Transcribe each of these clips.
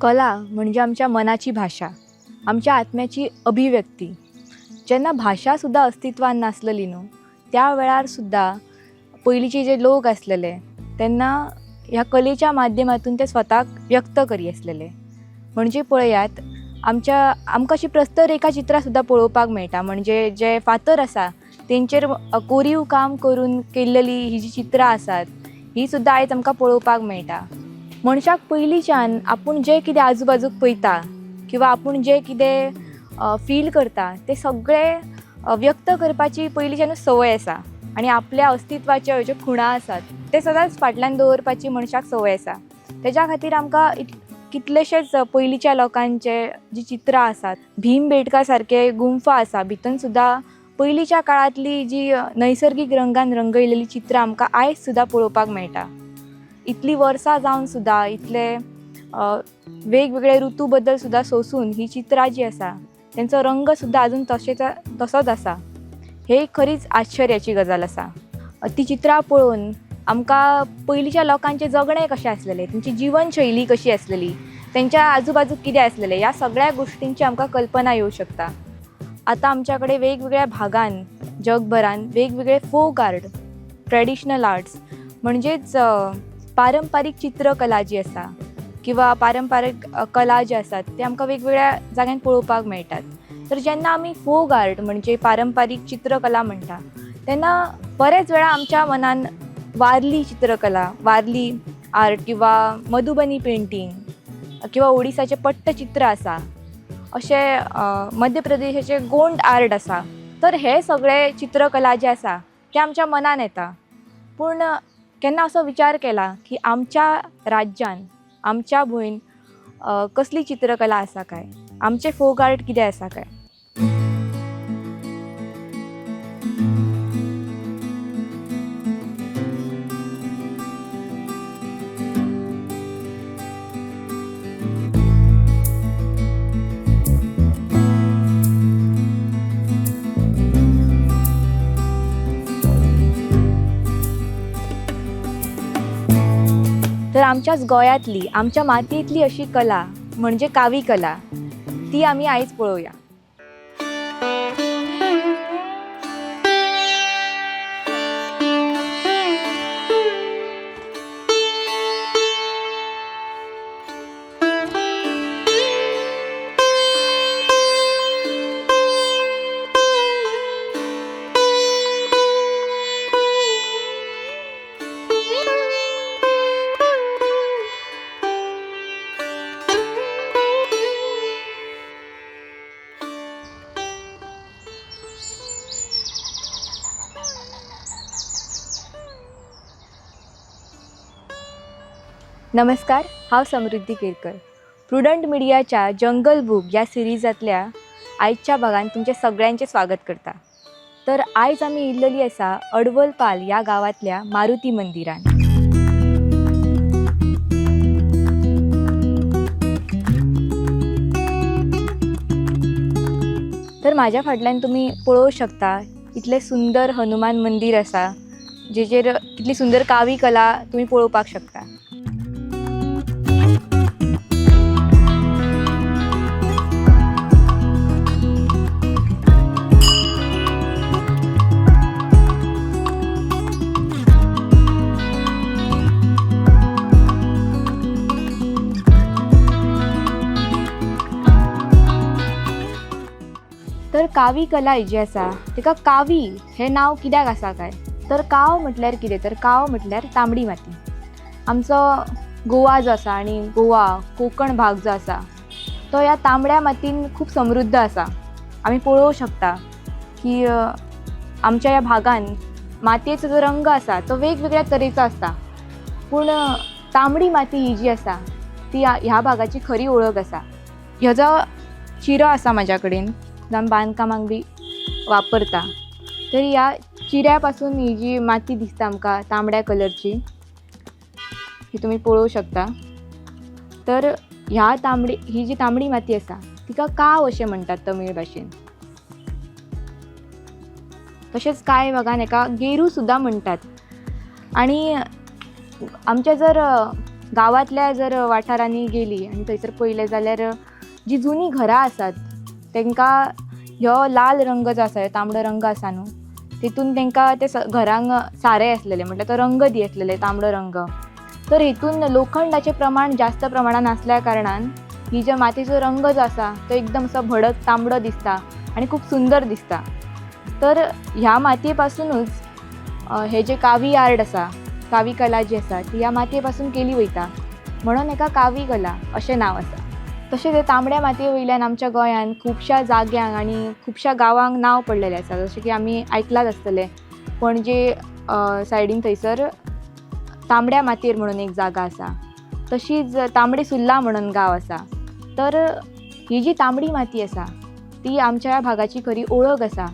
कला म्हणजे आमच्या मनाची भाशा, आमच्या आत्म्याची अभिव्यक्ती. जेन्ना भाशा सुद्दां अस्तित्वान नासलेली न्हू त्या वेळार सुद्दां पयलींचे जे लोक आसलेले तेन्ना ह्या कलेच्या माध्यमातून ते स्वताक व्यक्त करी आसलेले. म्हणजे पळयात आमच्या आमकां अशी प्रस्तर रेखा चित्रां सुद्दां पळोवपाक मेळटा. म्हणजे जे फातर आसा तेंचेर कोरीव काम करून केल्लेली ही जी चित्रां आसात ही सुद्दां आयज आमकां पळोवपाक मेळटा. मनशाक पयलींच्यान आपूण जें कितें आजू बाजूक पळयता किंवा आपूण जें कितें फील करता तें सगळें व्यक्त करपाची पयलींच्यानूच संवय आसा आनी आपल्या अस्तित्वाच्यो ज्यो खुणा आसात ते सदांच फाटल्यान दवरपाची मनशाक संवय आसा. तेज्या खातीर आमकां कितलेशेच पयलींच्या लोकांचे जी चित्रां आसात, भीम बेटका सारके गुंफा आसा भितन सुद्दां पयलींच्या काळांतली जी नैसर्गीक रंगान रंगयलेली चित्रां आमकां आयज सुद्दां पळोवपाक मेळटा. इतलीं वर्सां जावन सुद्दां इतले वेगवेगळे ऋतू बद्दल सुद्दां सोंसून ही चित्रां जी आसा तेंचो रंग सुद्दां आजून तशेंच तसोच आसा. हे खरीच आश्चर्याची गजाल आसा. ती चित्रां पळोवन आमकां पयलींच्या लोकांचें जगणें कशें आसलेलें, तेंची जिवनशैली कशी आसलेली, तेंच्या आजूबाजूक कितें आसलेलें ह्या सगळ्या गोश्टींची आमकां कल्पना येवं शकता. आतां आमच्या कडेन वेगवेगळ्या भागान जगभरान वेगवेगळे फोक आर्ट, ट्रेडिशनल आर्ट्स म्हणजेच पारंपारीक चित्रकला जी आसा किंवा पारंपारीक कला जी आसात ते आमकां वेगवेगळ्या जाग्यान पळोवपाक मेळटात. तर जेन्ना आमी फोक आर्ट म्हणजे पारंपारीक चित्रकला म्हणटा तेन्ना बरेच वेळा आमच्या मनान वारली चित्रकला, वारली आर्ट किंवा मधुबनी पेंटींग किंवा ओडिसाचें पट्टचित्र आसा, अशें मध्य प्रदेशाचें गोंड आर्ट आसा, तर हे सगळे चित्रकला जे आसा ते आमच्या मनान येता. पूण केन्ना असो विचार केला की आमच्या राज्यान आमच्या भुंयन कसली चित्रकला आसा काय, आमचें फोक आर्ट कितें आसा काय? तर आमच्याच गोंयांतली आमच्या मातयेंतली अशी कला म्हणजे कावी कला ती आमी आयज पळोवया. नमस्कार, हांव समृद्धी केरकर. प्रुडंट मिडियाच्या जंगल बूक ह्या सिरिजांतल्या आयच्या भागान तुमचें सगळ्यांचें स्वागत करता. तर आयज आमी येयल्लेली आसा अडवलपाल ह्या गांवांतल्या मारुती मंदिरान. तर म्हाज्या फाटल्यान तुमी पळोवंक शकता इतलें सुंदर हनुमान मंदीर आसा जेचेर कितली सुंदर कावी कला तुमी पळोवपाक शकता. तर कावी कला ही जी आसा तिका कावी हें नांव कित्याक आसा काय? तर काव म्हटल्यार कितें? तर काव म्हटल्यार तांबडी माती. आमचो गोवा जो आसा आनी गोवा कोंकण भाग जो आसा तो ह्या तांबड्या मातयेन खूब समृद्ध आसा. आमी पळोवंक शकता की आमच्या ह्या भागान मातयेचो जो रंग आसा तो वेगवेगळ्या तरेचो आसता, पूण तांबडी माती ही जी आसा ती ह्या भागाची खरी वळख आसा. ह्यो जो चिरो आसा म्हाज्या कडेन जो आमी बांदकामाक बी वापरता, तर ह्या चिऱ्या पासून ही जी माती दिसता आमकां तांबड्या कलरची ही तुमी पळोवंक शकता. तर ह्या तांबडी ही जी तांबडी माती आसा तिका काव अशें म्हणटात तमीळ भाशेन. तशेंच कांय भागान हेका गेरू सुद्दां म्हणटात. आनी आमच्या जर गांवांतल्या जर वाठारांनी गेली आनी थंयसर पळयलें जाल्यार जीं जुनी घरां आसात तांकां ह्यो लाल रंग जो आसा, तांबडो रंग आसा न्हू, तितून तांकां ते घरांक सारें आसलेलें, म्हटल्यार तो रंग दी आसलेले तांबडो रंग. तर हितून लोखंडाचें प्रमाण जास्त प्रमाणान आसल्या कारणान ही जे मातयेचो रंग जो आसा तो एकदम असो भडक तांबडो दिसता आनी खूब सुंदर दिसता. तर ह्या मातये पासुनूच हे जे कावी आर्ट आसा, कावी कला जी आसा ती ह्या मातये पासून केली वयता, म्हणून हेका कावी कला अशें नांव आसा. तशेंच हे तांबड्या मातये वयल्यान आमच्या गोंयांत खुबश्या जाग्यांक आनी खुबश्या गांवांक नांव पडलेलें आसा. जशें की आमी आयकलांच आसतलें, पणजे सायडीन थंयसर तांबड्या मातयेर म्हणून एक जागा आसा, तशीच तांबडी सुर्ला म्हणून गांव आसा. तर ही जी तांबडी माती आसा ती आमच्या ह्या भागाची खरी ओळख आसा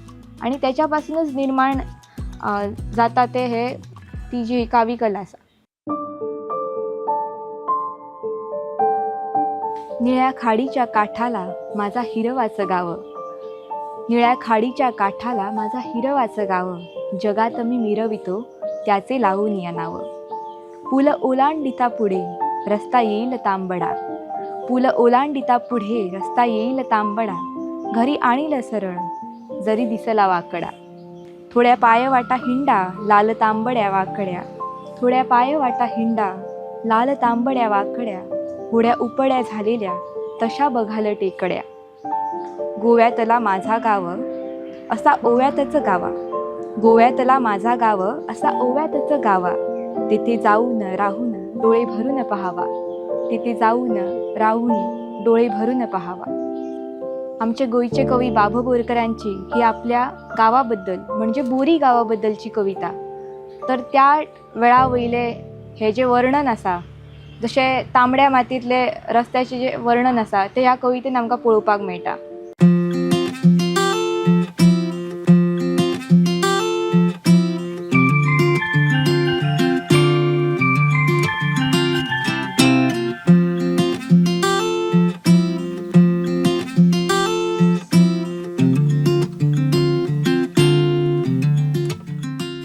आनी तेच्या पासुनूच निर्माण जाता ते हे ती जी कावी कला आसा. निळ्या खाडीच्या काठाला माझा हिरवाचं गाव, निळ्या खाडीच्या काठाला माझा हिरवाचं गाव, जगात मी मिरवितो त्याचे लावून या नाव. पूल ओलांडिता पुढे रस्ता येईल तांबडा, पूल ओलांडिता पुढे रस्ता येईल तांबडा, घरी आणील सरळ जरी दिसला वाकडा. थोड्या पायवाटा हिंडा लाल तांबड्या वाकड्या, थोड्या पायवाटा हिंडा लाल तांबड्या वाकड्या, होड्या उपड्या झालेल्या तशा बघाल टेकड्या. गोव्यातला माझा गाव असा ओव्यातच गावा, गोव्यातला माझा गाव असा ओव्यातच गावा, तिथे जाऊन राहून डोळे भरून पहावा, तिथे जाऊन राहून डोळे भरून पहावा. आमचे गोंयचे कवी बाब बोरकरांची ही आपल्या गांवाबद्दल म्हणजे बोरी गांवाबद्दलची कविता. तर त्या वेळा वयले हे जें वर्णन आसा, जशें तांबड्या मातयेंतले रस्त्याचें जें वर्णन आसा तें ह्या कवितेन आमकां पळोवपाक मेळटा.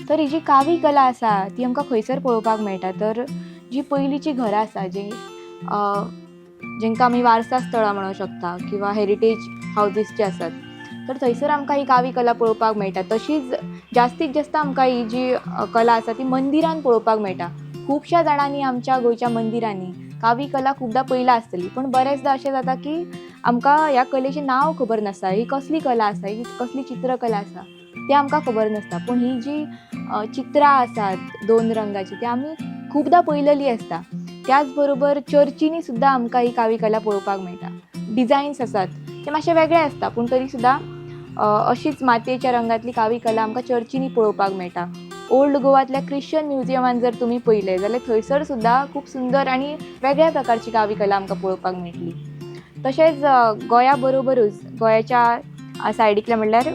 तर ही जी कावी कला आसा ती आमकां खंयसर पळोवपाक मेळटा, तर जी पयलींची घरां आसा, जी जेंकां आमी वारसा स्थळां म्हणूंक शकता किंवा हेरिटेज हावजीस जे आसात, तर थंयसर आमकां ही कावी कला पळोवपाक मेळटा. तशीच जास्तीत जास्त आमकां ही जी कला आसा ती मंदिरान पळोवपाक मेळटा. खुबश्या जाणांनी आमच्या गोंयच्या मंदिरांनी कावी कला खुबदां पळयला आसतली, पूण बरेचदां अशें जाता की आमकां ह्या कलेचें नांव खबर नासता, ही कसली कला आसा, ही कसली चित्रकला आसा तें आमकां खबर नासता. पूण ही जी चित्रां आसात दोन रंगाची ती आमी खुबदां पळयलेली आसता. त्याच बरोबर चर्चींनी सुद्दां आमकां ही कावी कला पळोवपाक मेळटा. डिजायन्स आसात ते मातशे वेगळे आसता, पूण तरी सुद्दां अशीच मातयेच्या रंगांतली कावी कला आमकां चर्चींनी पळोवपाक मेळटा. ओल्ड गोवांतल्या क्रिश्चन म्युजियमान जर तुमी पळयलें जाल्यार थंयसर सुद्दां खूब सुंदर आनी वेगळ्या प्रकारची कावी कला आमकां पळोवपाक मेळटली. तशेंच गोंया बरोबरूच गोंयाच्या सायडीकल्या म्हणल्यार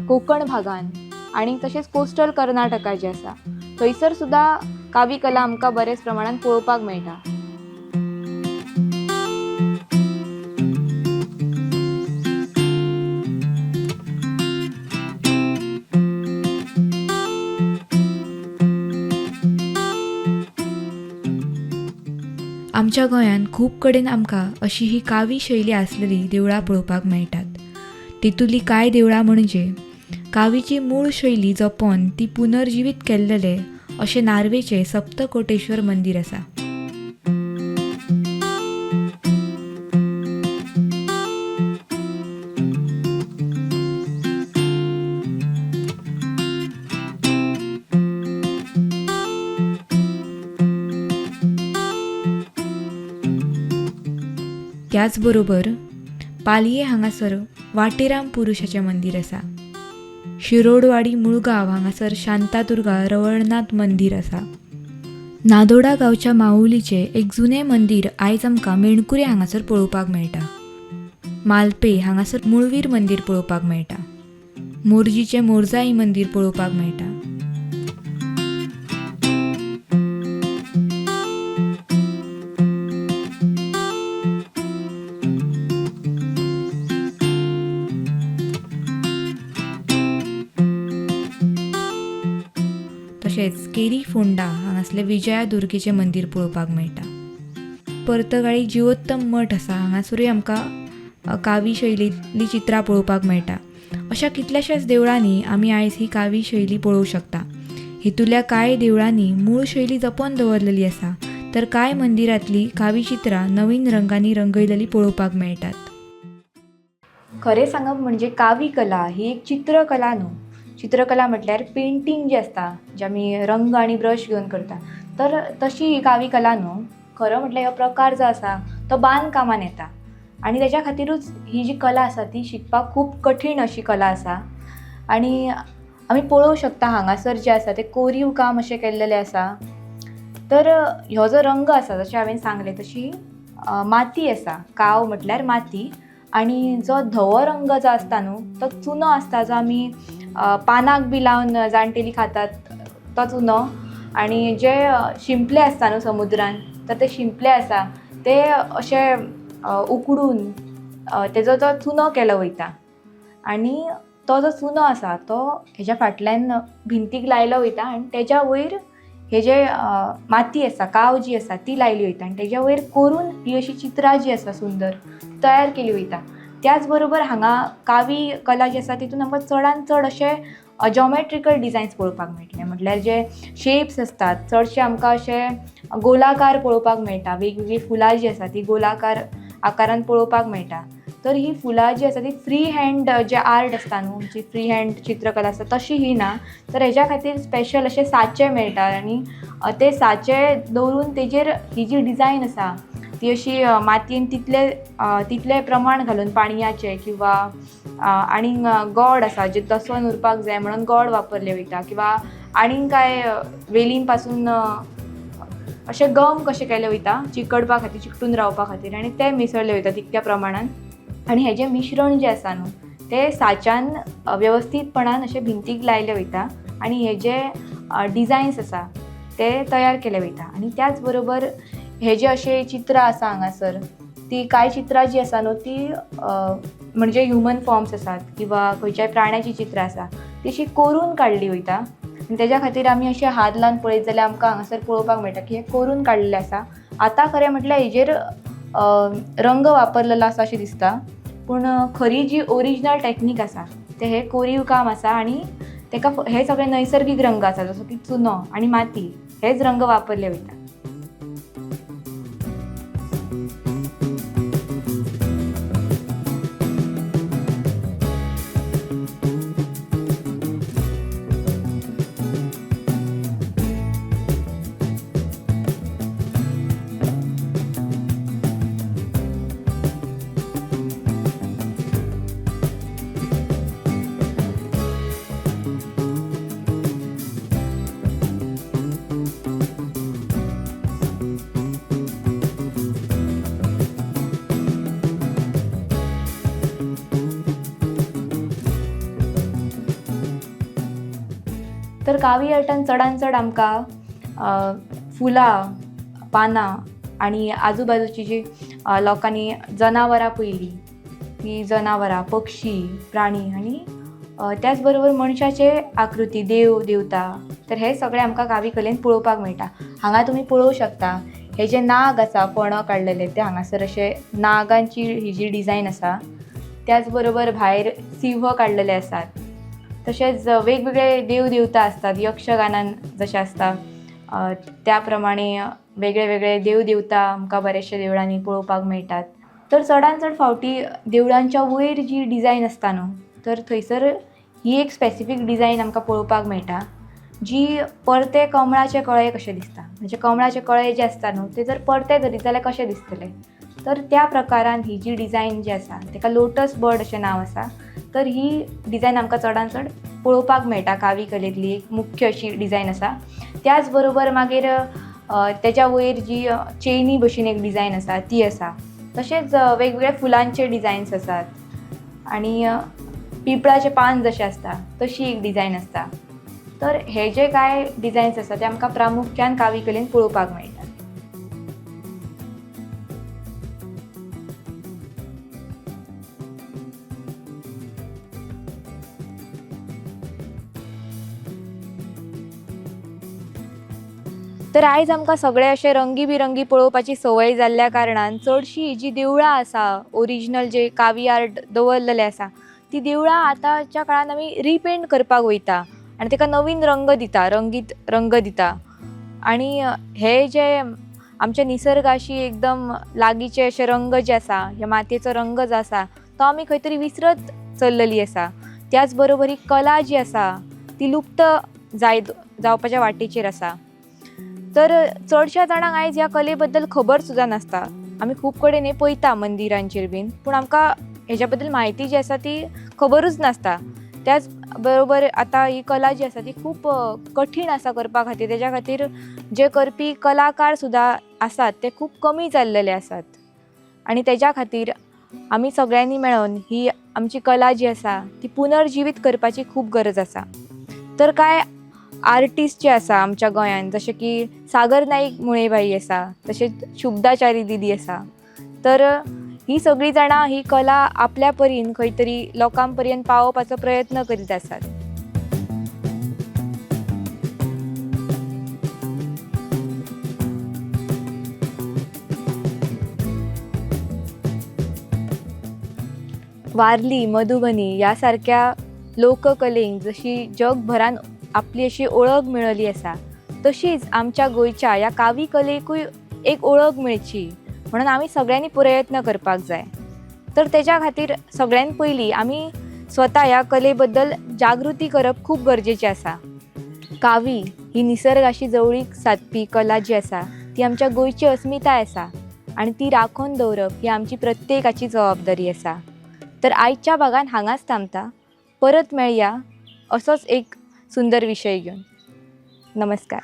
कोंकण भागान आनी तशेंच कोस्टल कर्नाटका जें आसा थंयसर सुद्दां कावी कला आमकां बरेच प्रमाणान पळोवपाक मेळटा. आमच्या गोंयांत खूब कडेन आमकां अशी ही कावी शैली आसलेली देवळां पळोवपाक मेळटात. तितूंतलीं कांय देवळां म्हणजे कावीची मूळ शैली जपोन ती पुनर्जिवीत केल्लेलें अशें नार्वेचें सप्तकोटेश्वर मंदीर आसा. त्याचबरोबर पालये हांगासर वाटेराम पुरुषाचें मंदीर आसा. शिरोडवाडी मुळगांव हांगासर शांतादुर्गा रवळनाथ मंदीर आसा. नादोडा गांवच्या माऊलीचें एक जुनें मंदीर आयज आमकां मेणकुरे हांगासर पळोवपाक मेळटा. मालपे हांगासर मुळवीर मंदीर पळोवपाक मेळटा. मोरजीचें मोरजाई मंदीर पळोवपाक मेळटा. तशेंच केरी फोंडा हांगासलें विजया दुर्गेचें मंदीर पळोवपाक मेळटा. पर्तगाळी जिवोत्तम मठ आसा, हांगासरूय आमकां कावी शैलींतलीं चित्रां पळोवपाक मेळटा. अशा कितल्याशाच देवळांनी आमी आयज ही कावी शैली पळोवंक शकता. हितूंतल्या कांय देवळांनी मूळ शैली जपून दवरलेली आसा, तर कांय मंदिरांतलीं कावी चित्रां नवीन रंगांनी रंगयलेलीं पळोवपाक मेळटात. खरें सांगप म्हणजे कावी कला ही एक चित्रकला न्हू. चित्रकला म्हटल्यार पेंटींग जें आसता, जें आमी रंग आनी ब्रश घेवन करता, तर तशी ही कावी कला न्हू. खरो म्हटल्यार हो प्रकार जो आसा तो बांदकामान येता आनी तेज्या खातिरूच ही जी कला आसा ती शिकपाक खूब कठीण अशी कला आसा. आनी आमी पळोवंक शकता हांगासर जें आसा तें कोरीव काम अशें केल्लेलें आसा. तर ह्यो जो रंग आसा, जशें हांवें सांगलें तशी माती आसा, काव म्हटल्यार माती. आनी जो धवो रंग जो आसता न्हू तो चुनो आसता, जो आमी पानाक बी लावन जाणटेलीं खातात तो चुनो. आनी जे शिंपले आसता न्हू समुद्रान, तर ते शिंपले आसा ते अशे उकडून तेजो तो चुनो केलो वयता. आनी तो जो चुनो आसा तो हेज्या फाटल्यान भिंतीक लायलो वयता आनी तेज्या वयर हे जे माती आसा, काव जी आसा ती लायली वयता आनी तेज्या वयर कोरून ही अशी चित्रां जी आसा सुंदर तयार केली वयता. त्याच बरोबर हांगा कावी कला जी आसा तितून आमकां चडान चड अशे जॉमेट्रिकल डिजायन्स पळोवपाक मेळटले. म्हटल्यार जे शेप्स आसतात चडशे आमकां अशे गोलाकार पळोवपाक मेळटा. वेगवेगळीं फुलां जीं आसा तीं गोलाकार आकारान पळोवपाक मेळटा. तर ही फुलां जी आसा ती फ्री हँड जे आर्ट आसता न्हू, जी फ्री हँड चित्रकला आसता तशी ही ना, तर हेज्या खातीर स्पेशल अशे साचे मेळटा आनी ते साचे दवरून तेजेर ही जी डिजायन आसा ती अशी मातयेन तितले तितले प्रमाण घालून पाणयाचें किंवां आनीक गोड आसा जें दसवन उरपाक जाय म्हणून गोड वापरलें वयता, किंवां आनीक कांय वेलीं पासून अशें गम कशें केलें वयता चिकटपा खातीर, चिकटून रावपा खातीर, आनी तें मिसळलें वयता तितक्या प्रमाणान. आनी हेजें मिश्रण जें आसा न्हू तें साच्यान वेवस्थीतपणान अशें भिंतीक लायलें वयता आनी हे जे डिजायन्स आसा ते तयार केले वयता. आनी त्याच बरोबर हे जे अशें चित्रां आसा हांगासर ती कांय चित्रां जीं आसा न्हू ती म्हणजे ह्युमन फॉर्म्स आसात किंवां खंयच्याय प्राण्याचीं चित्रां आसा ती अशीं कोरून काडली वयता. आनी तेज्या खातीर आमी अशें हात लावन पळयत जाल्यार आमकां हांगासर पळोवपाक मेळटा की हें कोरून काडलेलें आसा. आतां खरें म्हटल्यार हेजेर रंग वापरलेलो आसा अशें दिसता, पूण खरी जी ओरिजिनल टॅक्नीक आसा तें हें कोरीव काम आसा. आनी तेका हे सगळे नैसर्गीक रंग आसा, जसो की चुनो आनी माती, हेच रंग वापरले वयता. तर कावी आर्टान चडान चड आमकां फुलां, पानां आनी आजूबाजूची जी लोकांनी जनावरां पळयलीं ती जनावरां, पक्षी, प्राणी आनी त्याच बरोबर मनशाचे आकृती, देव देवता, तर हे सगळें आमकां कावी कलेन पळोवपाक मेळटा. हांगा तुमी पळोवंक शकता हे जे नाग आसा फणो काडलेले ते हांगासर अशे नागांची ही जी डिजायन आसा. त्याच बरोबर भायर सिंह काडलेले आसात. तशेंच वेगवेगळे देव देवता आसतात, यक्षगानान जशें आसता त्या प्रमाणे वेगळे वेगळे देव देवता आमकां बरेचशे देवळांनी पळोवपाक मेळटात. तर चडान चड फावटी देवळांच्या वयर जी डिजायन आसता न्हू, तर थंयसर ही एक स्पेसिफीक डिजायन आमकां पळोवपाक मेळटा जी परते कमळाचे कळे कशे दिसता. म्हणजे कमळाचे कळे जे आसता न्हू ते जर परते धरीत जाल्यार कशे दिसतले, तर त्या प्रकारान ही जी डिजायन जी आसा तेका लोटस बर्ड अशें नांव आसा. तर ही डिजायन आमकां चडान चड पळोवपाक मेळटा. कावी कलेंतली एक मुख्य अशी डिजायन आसा. त्याच बरोबर मागीर तेज्या वयर जी चेनी भशेन एक डिजायन आसा ती आसा. तशेंच वेगवेगळे फुलांचे डिजायन्स आसात आनी पिंपळाचें पान जशें आसता तशी एक डिजायन आसता. तर हे जे कांय डिजायन्स आसा ते आमकां प्रामुख्यान कावी कलेन पळोवपाक मेळटा. तर आयज आमकां सगळें अशें रंगी बिरंगी पळोवपाची संवय जाल्ल्या कारणान चडशीं जीं देवळां आसा, ओरिजिनल जे कावी आर्ट दवरलेलें आसा, ती देवळां आतांच्या काळान आमी रिपेंट करपाक वयता आनी ताका नवीन रंग दिता, रंगीत रंग दिता. आनी हे जे आमच्या निसर्गाशी एकदम लागींचे अशे रंग जे आसा, ह्या मातयेचो रंग जो आसा तो आमी खंय तरी विसरत चल्लेली आसा. त्याच बरोबर ही कला जी आसा ती लुप्त जायत जावपाच्या वाटेचेर आसा. तर चडश्या जाणांक आयज ह्या कले बद्दल खबर सुद्दां नासता. आमी खूब कडेन हें पळयता मंदिरांचेर बीन, पूण आमकां हेज्या बद्दल म्हायती जी आसा ती खबरूच नासता. त्याच बरोबर आतां ही कला जी आसा ती खूब कठीण आसा करपा खातीर. तेज्या खातीर जे करपी कलाकार सुद्दां आसात ते खूब कमी जाल्लेले आसात. आनी तेज्या खातीर आमी सगळ्यांनी मेळोन ही आमची कला जी आसा ती पुनर्जिवीत करपाची खूब गरज आसा. तर कांय आर्टिस्ट जे आसा आमच्या गोंयान, जशे की सागर नाईक मुळेबाई आसा, तशेंच शुभदाचारी दिदी आसा, तर ही सगळीं जाणां ही कला आपल्या परीन खंय तरी लोकां पर्यंत पावोवपाचो प्रयत्न करीत आसात. वारली, मधुबनी ह्या सारक्या लोककलेंक जशी जगभरान आपली अशी ओळख मेळ्ळी आसा, तशीच आमच्या गोंयच्या ह्या कावी कलेकूय एक ओळख मेळची म्हणून आमी सगळ्यांनी प्रयत्न करपाक जाय. तर तेज्या खातीर सगळ्यान पयलीं आमी स्वता ह्या कले बद्दल जागृती करप खूब गरजेचें आसा. कावी ही निसर्गाशी जवळीक सादपी कला जी आसा ती आमच्या गोंयची अस्मिताय आसा आनी ती राखून दवरप ही आमची प्रत्येकाची जबाबदारी आसा. तर आयच्या भागान हांगाच थांबता. परत मेळया असोच एक सुंदर विशय घेवन. नमस्कार.